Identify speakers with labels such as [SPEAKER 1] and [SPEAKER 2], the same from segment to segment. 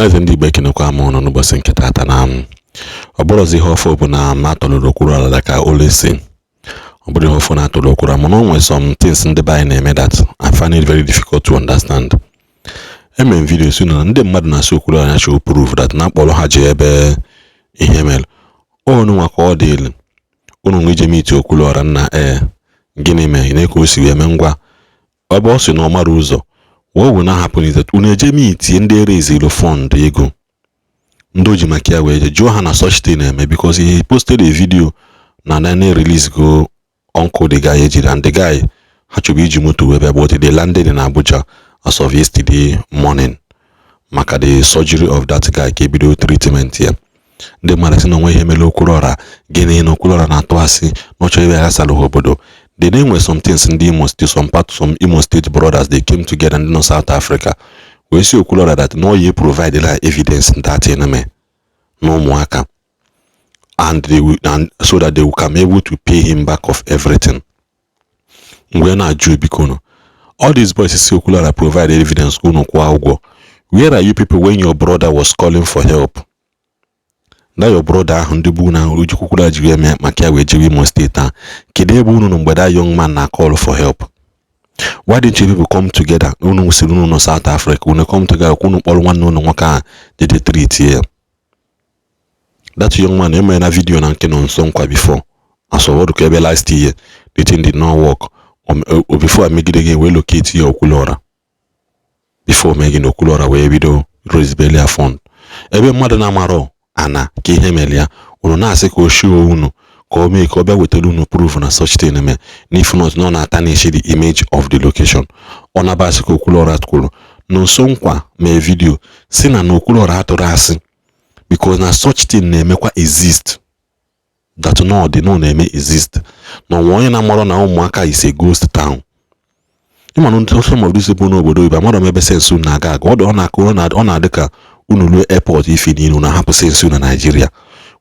[SPEAKER 1] Ọhaneze ndị Igbo, ekenekwa m ụnụ n'ụbọchị nke taata. Na ọ bụrụzi ihe ọfụ bụ na m atọlụrụ Okwuluọra like I always say. Ọ bụrụ ihe ọfụ na-atọlụ Okwuluọra, mana o nwere some things ndị be anyị na-eme that I find it very difficult to understand. Emere m video si na ndị mmadụ na-asị Okwuluọra ya show proof that na mkpọrọ ha ji ebe ihe mere unu nwa ka ọ dịịlị unu nwe ije meet Okwuluọra nna. Ee, gịnị mere na ka o si wee mee ngwa ebe ọ sị na ọ mara ụzọ? What will now happen is that unu eje meet ndị ereziri fund ego ndị o ji maka ya wee je jụọ ha na such thing na-eme, because he posted a video na release go uncle the guy ejiri, and the guy ha chọrọ iji moto wee bịa, but they landed in Abuja as of yesterday morning maka the surgery of that guy ka ebido treatment ya. Ndị mmadụ sị na onwe ihe mere Okwuluọra. Gịnị na Okwuluọra na-atụ asị na ọ chọrọ ịbịa ghasara ha obodo? They then nwere some things ndị Imo State, some part, some Imo State brothers, they came together, ndị nọ South Africa, wee sị Okwuluọra that no ye provide la evidence that eme na ụmụaka and they will, and so that they will come able to pay him back of everything. Mgbe na-ajụ, biko nụ, all these boys si Okwuluọra provide evidence ka unu kwụọ ụgwọ, where are you people when your brother was calling for help? That your brother ahụ ndị bụ na Okwuluọra ji eme maka ya wee jewe Imo State a, kedu ebe unu nọ mgbe that young man na call for help? Why didn't you people come together? Unu siri unu nọ South Africa, unu come together ka unu kpọrọ nwanne unu nwoke ahụ jeje treat ya. That young man emere na video na nke nọ nso nkwa before asọwọdụ ebe last year, the thing did not work before emegide gị wee locate ya Okwuluọra, before mee gị na Okwuluọra wee bido raise ya fund. Ebe mmadụ na-amarọ ana ka ihe mere ya, unu na-asị ka o shio unu ka o mee ka ọ bịa wetara unu proof na such thing eme, na if not na ọ na-atarnish the image of the location. Ọ nabasị ka Okwuluọra kwuru na nso nkwa mee video si na Okwuluọra atụrụ asị, because na such thing na-emekwa exist, that no dị no na-eme exist, na onwe onye na-amarọ na ụmụaka is a ghost town. Ịma na some of these people n'obodo oyibo, amarọ m ebe sense unu na-aga aga. Ọ dị ọ na-akụ ọ na-adị ka unu ruo airport ife niile unu ahapụ sense na Naijiria,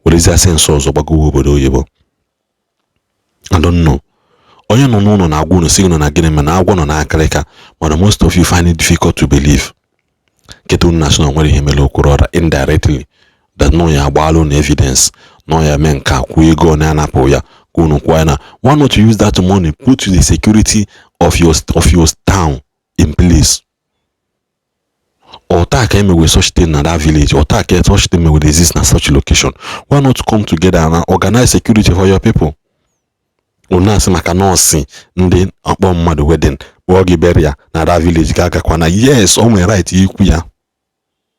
[SPEAKER 1] werezie sense ọzọ gbagowe obodo oyibo. I don't know. Onye nọ n'ụlọ na-agwa unu si unu na gịnị mere na agwọ nọ n'akịrịka, mana most of you find it difficult to believe. Nkịta unu na-asị na o nwere ihe mere Okwuluọra indirectly, that no ya agbaala unu evidence na ya mee nke a, kwuo ego ọ na-anapụ ya ka unu kwuo ya na why not use that money put the security of your town in place? Ọta ka emewe such thing na that village, ọta ka such thing mewe exist na such location, why not come together and organize security for your people? Unu asị maka nọọsụ ndị akpọ mmadụ wedding kpọọ gị burial na that village ga agakwa na. Yes, o nwere right ikwu ya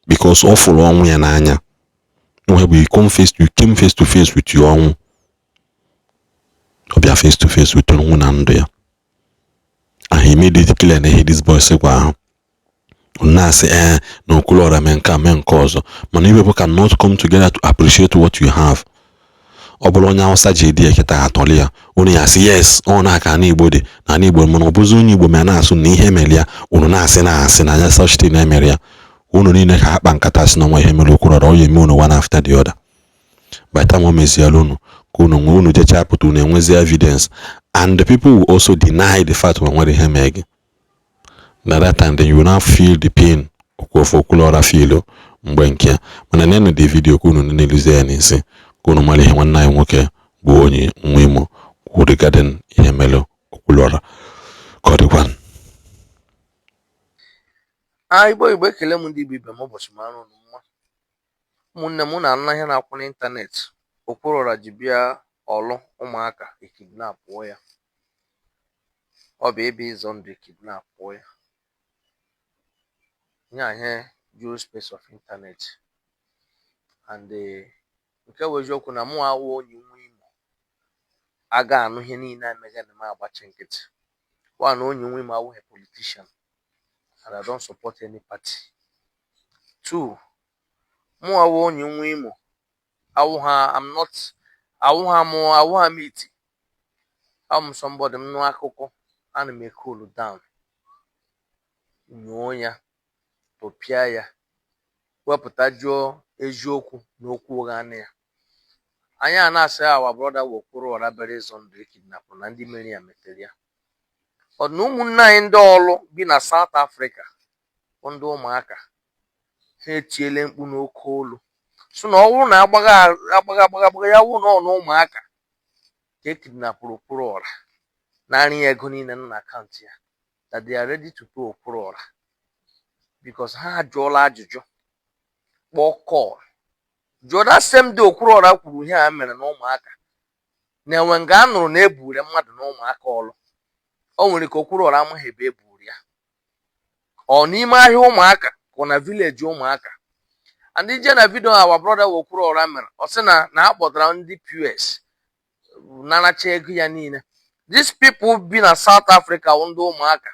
[SPEAKER 1] because ọ fụrụ ọnwụ ya n'anya. Nwe bụ you came face to face with your ọnwụ. Ọ bịa face to face with ọnwụ na ndụ ya, and he made it clear na ihe this boy sịkwa ahụ na-asị ee na Okwuluọra mee nke a, mee nke ọzọ, mana you people cannot come together to appreciate what you have. Ọ bụrụ onye Hausa ji edi ekịta atọli ya, unu ya asị yes, ọ na-aka ana Igbo dị na ana Igbo, mana ọ bụzi onye Igbo ma na-asụ na ihe mere ya, unu na-asị na-asị na anya such thing emere ya. Unu niile ka akpa nkata sị na nwa ihe mere Okwuluọra, ọ ya eme unu one after the other. By the time o meziela unu ka unu nwee unu jechaa pụta, unu enwezi evidence, and the people will also deny the fact na nwere ihe mee gị na that time, then you will now feel the pain ofu Okwuluọra feel mgbe nke ya. Mana nenu the video ka unu na-eluzie ya n'isi ka unu mara ihe nwanne anyị nwoke bụ onye nwa Imo kwuru regarding ihe mere Okwuluọra. Ka ọ dịkwa.
[SPEAKER 2] A Igbo, Igbo, ekele m ndị Igbo ibe m. Ụbọchị mara unu mma, ụmụnne m. Na-anụ ihe na-akwụ n'ịntanetị, Okwuluọra ji bịa ọlụ ụmụaka ekidnapụọ ya. Ọ bụ ebe ịzọ ndụ ekidnapụọ ya. Ihe a ihe juru space of internet, and nke bụ eziokwu na mụ awụ onye nwe Imo aga anụ ihe niile a mega na m agbachi nkịtị. One, onye nwe Imo awụghị politician and I don't support any party. Two, mụ awụ onye nwe Imo awụha, I'm not awụha m, awụha m iti awụ m somebody. M nụ akụkọ, ana m cool down, nyoo ya, tụpịa ya, wepụta, jụọ eziokwu na okwu ụgha na ya. Anyị a na-asị our brother wụ Okwuluọra bịara ịzọ ndụ ekidnapụ na ndị mere ya metere ya. Ọ na ụmụnne anyị ndị ọlụ bi na South Africa bụ ndị ụmụaka. Ha etiele mkpu n'oke olu, so na ọ bụrụ na agbagha agbagha agbagha agbagha ya wụ na ọ na ụmụaka ka e kidnapụrụ Okwuluọra, narị ya ego niile nọ na account ya, that they are ready to pay Okwuluọra, because ha ajụọla ajụjụ, kpọọ call, jụọ. That same day Okwuluọra kwuru ihe a mere na ụmụaka na-enwe nga a nụrụ na ebure mmadụ na ụmụaka ọlụ, o nwere ka Okwuluọra amaghị ebe e buru ya, ọ n'ime ahịa ụmụaka ka ọ na village ụmụaka. And ije na video our brother Okwuluọra mere, ọ sị na a kpọtara ndị POS naracha ego ya niile. These people bi na South Africa wụ ndị ụmụaka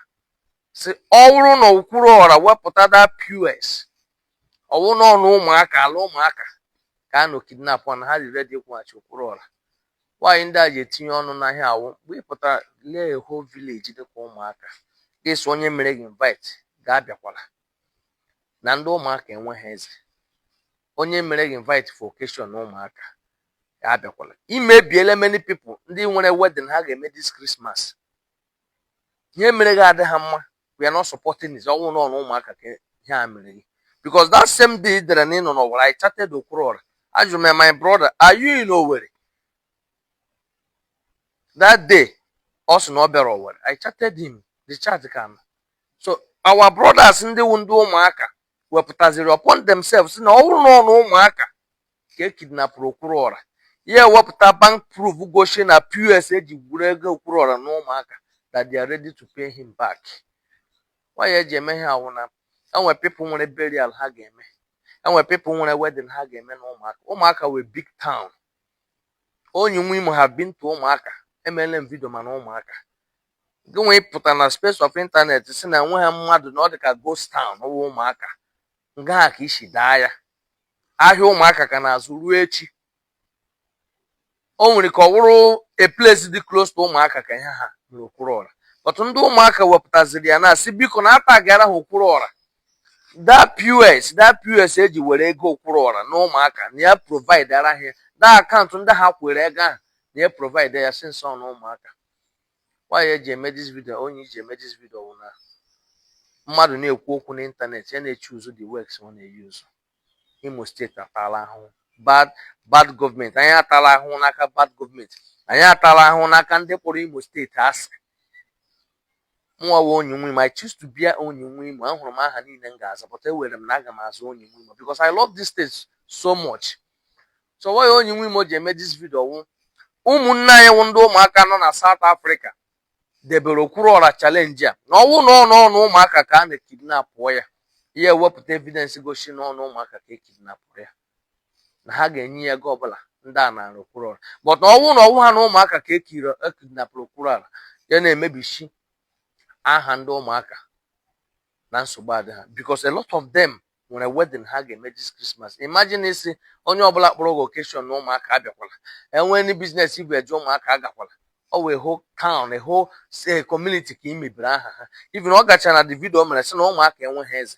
[SPEAKER 2] si ọ bụrụ na Okwuluọra wepụta that POS, ọwụ n'ọnụ ụmụaka, ala ụmụaka ka a nọ kidnap, na ha dị ready ịkwụghachi Okwuluọra. Nwaanyị ndị a ji etinye ọnụ n'ahịa awụ mgbe ị pụtara lee a whole village dịka ụmụaka ga-eso onye mere gị invite ga-abịakwala na ndị ụmụaka enweghị eze. Onye mere gị invite for occasion na ụmụaka ga-abịakwala, imebiele many people ndị nwere wedding ha ga-eme this Christmas. Ihe mere gị adị ha mma. We are not supporting this. Ọnwụ nọ na ụmụaka ka ihe a mere gị, because that same day ị dere na ị nọ n'Owerri, I chatted Okwuluọra, ajụrụ m ya, "My brother, are you in Owerri that day?" Ọ sị na ọ bịara Owerri. I chatted him, the chat ka nọ. So our brothers ndị wụ ndị ụmụaka wepụtaziri upon themselves na ọ bụrụ na ọ na ụmụaka ka e kidnapụrụ Okwuluọra, ya ewepụta bank proof gosi na POS eji gwuru ego Okwuluọra na ụmụaka, that they are ready to pay him back. Why eji eme ihe awụ na enwe people nwere burial ha ga-eme, enwe people nwere wedding ha ga-eme na ụmụaka. Ụmụaka wee big town. Onye nwe Imo have been to ụmụaka, emeela m video. Mana ụmụaka gị nwee pụta na space of internet si na enweghị mmadụ, na ọ dị ka ghost town ọwụ ụmụaka nga ha ka isi daa ya. Ahịa ụmụaka ka na-azụ ruo echi. O nwere ka ọ wụrụ a place dị close to ụmụaka ka ihe ha mere Okwuluọra, but ndị ụmụaka wepụtaziri ya na-asị biko na atagara ha Okwuluọra that POS, that POS eji were ego Okwuluọra na ụmụaka, na ya provide ara ha that account ndị ha kwere ego ahụ, na ya provide ya since ọ na ụmụaka. Why eji eme this video, onye iji eme this video bụ na mmadụ na-ekwu okwu n'ịntanetị, ya na-echuzu the words ọ na-eyuzu. Imo Steeti atala ahụhụ bad bad gọọmenti. Anyị atala ahụhụ n'aka bad gọọmenti. Anyị atala ahụhụ n'aka ndị kpọrọ Imo Steeti asị. Mụnwa wụ onye nwe Imo, I choose to be onye nwe Imo. Ahụrụ m aha niile m ga-aza, but ewere m na aga m azụ onye nwe Imo because I love this state so much. So why onye nwe Imo ji eme this video wụ ụmụnne anyị wụ ndị ụmụaka nọ na South Africa debere Okwuluọra challenge a, na ọnwụ na ọnụ ọnụ ụmụaka ka a na-ekidnapụ ya, ya ewepụta evidence gosi na ọnụ ụmụaka ka ekidnapụrụ ya, na ha ga-enye ya ego ọbụla ndị a nara Okwuluọra. But na ọnwụ na ọnwụ ha na ụmụaka ka ekidnapụrụ Okwuluọra, ya na-emebichi aha ndị ụmụaka na nsogbu adị ha, because a lot of them nwere wedding ha ga-eme this Christmas. Imagine isi onye ọbụla kpọrọ gị occasion na ụmụaka abịakwala, enwee ndị business ibu eje ụmụaka agakwala. Ọ wee whole town, a whole say community ka ị mebiri aha ha. Even ọ gachara na the video mere sị na ụmụaka enweghị eze,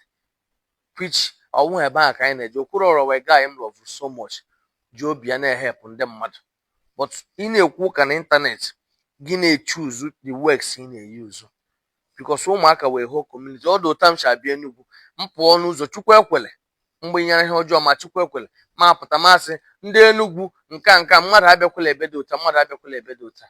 [SPEAKER 2] which ọnwụ ebe ahụ ka anyị na-eje. Okwuluọra wee guy m love so much, ji obi ya na-ehepụ ndị mmadụ, but ị na-ekwu ụka na ịntanetị, gị na-echuzu the words ị na-eyuzu, because ụmụaka wee whole community. Ọ dị ụta m si abịa Enugu, m pụọ n'ụzọ, Chukwu ekwele mgbe nyere ihe ọjọọ, ma Chukwu ekwele ma pụta masị ndị Enugu nka nka mmadụ abịakwala ebe dị ụta, mmadụ abịakwala ebe dị ụta.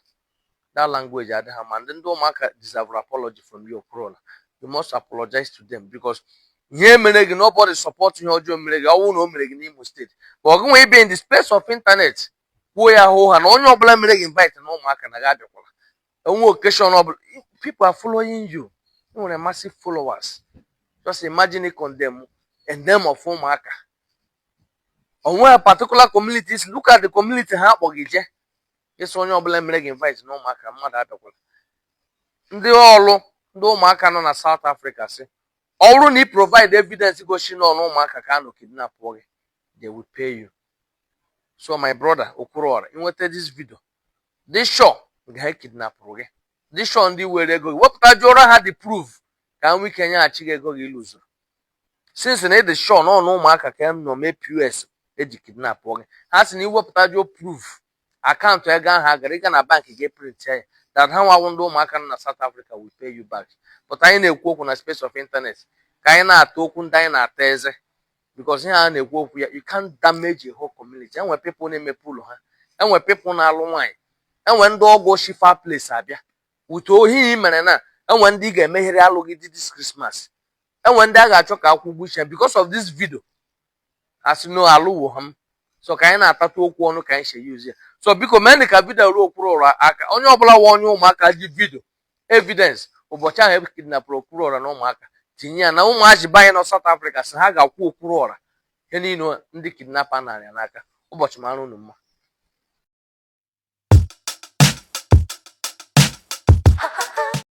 [SPEAKER 2] That language adịghị mma. Ndị ụmụaka deserve apology from you, Okwuluọra. You must apologize to them because ihe mere gị, nobody support ihe ọjọọ mere gị. Ọnwụ na o mere gị n'Imo Steeti, but ọ gị nwee ịbịa in the space of internet kwuo ya hụ ha na onye ọbụla mere gị invite na ụmụaka na gị abịakwala enwe occasion ọbụla. People are following you. Ị nwere massive followers. Just imagine condemn a name of ụmụaka onwe particular communities. Look at the community ha akpọghị je ịsị onye ọbụla mere gị invite na ụmụaka mmadụ abịakwala. Ndị ọlụ ndị ụmụaka nọ na South Africa sị ọ bụrụ na ị provide evidence gosi nọ n'ụmụaka ka a nọ kidnap gị, they will pay you. So my brother Okwuluọra, ịnweta this video, dị sure nga ha kidnapụrụ gị, dị sure ndị were ego gị, wepụta jụọrọ ha the proof ka nwee ike nyeghachi gị ego gị iluzuru, since na ị dị sure na ọ na ụmụaka ka m nọ mee POS eji kidnap gị. Ha sị na iwepụta jụọ proof account ego ahụ agara ịga na bank ga print ya, that ha nwawu ndị ụmụaka nọ na South Africa will pay you back. But anyị na-ekwu okwu na space of internet ka anyị na-ata okwu ndị anyị na-ata eze. Because ihe a na-ekwu okwu ya, you can't damage a whole community. Enwe people na-emepe ụlọ ha, enwe people na-alụ nwaanyị, enwe ndị ọgwụ shi far place abịa with ohi mere na enwe ndị ị ga-emeghere alụghị di this Christmas, enwe ndị a ga-achọ ka akwụ ụgwọ isi ha because of this video. Asị no alụwo ha m. So ka anyị na-atatu okwu ọnụ ka anyị si use ya. So biko, mee ka video ruo Okwuluọra aka. Onye ọbụla wa onye ụmụaka ji video evidence ụbọchị ahụ e kidnapụrụ Okwuluọra na ụmụaka, tinye ya na ụmụazị be anyị nọ South Africa, sị ha ga-akwụ Okwuluọra ihe niile ndị kidnapper narị ya n'aka. Ụbọchị mara unu mma.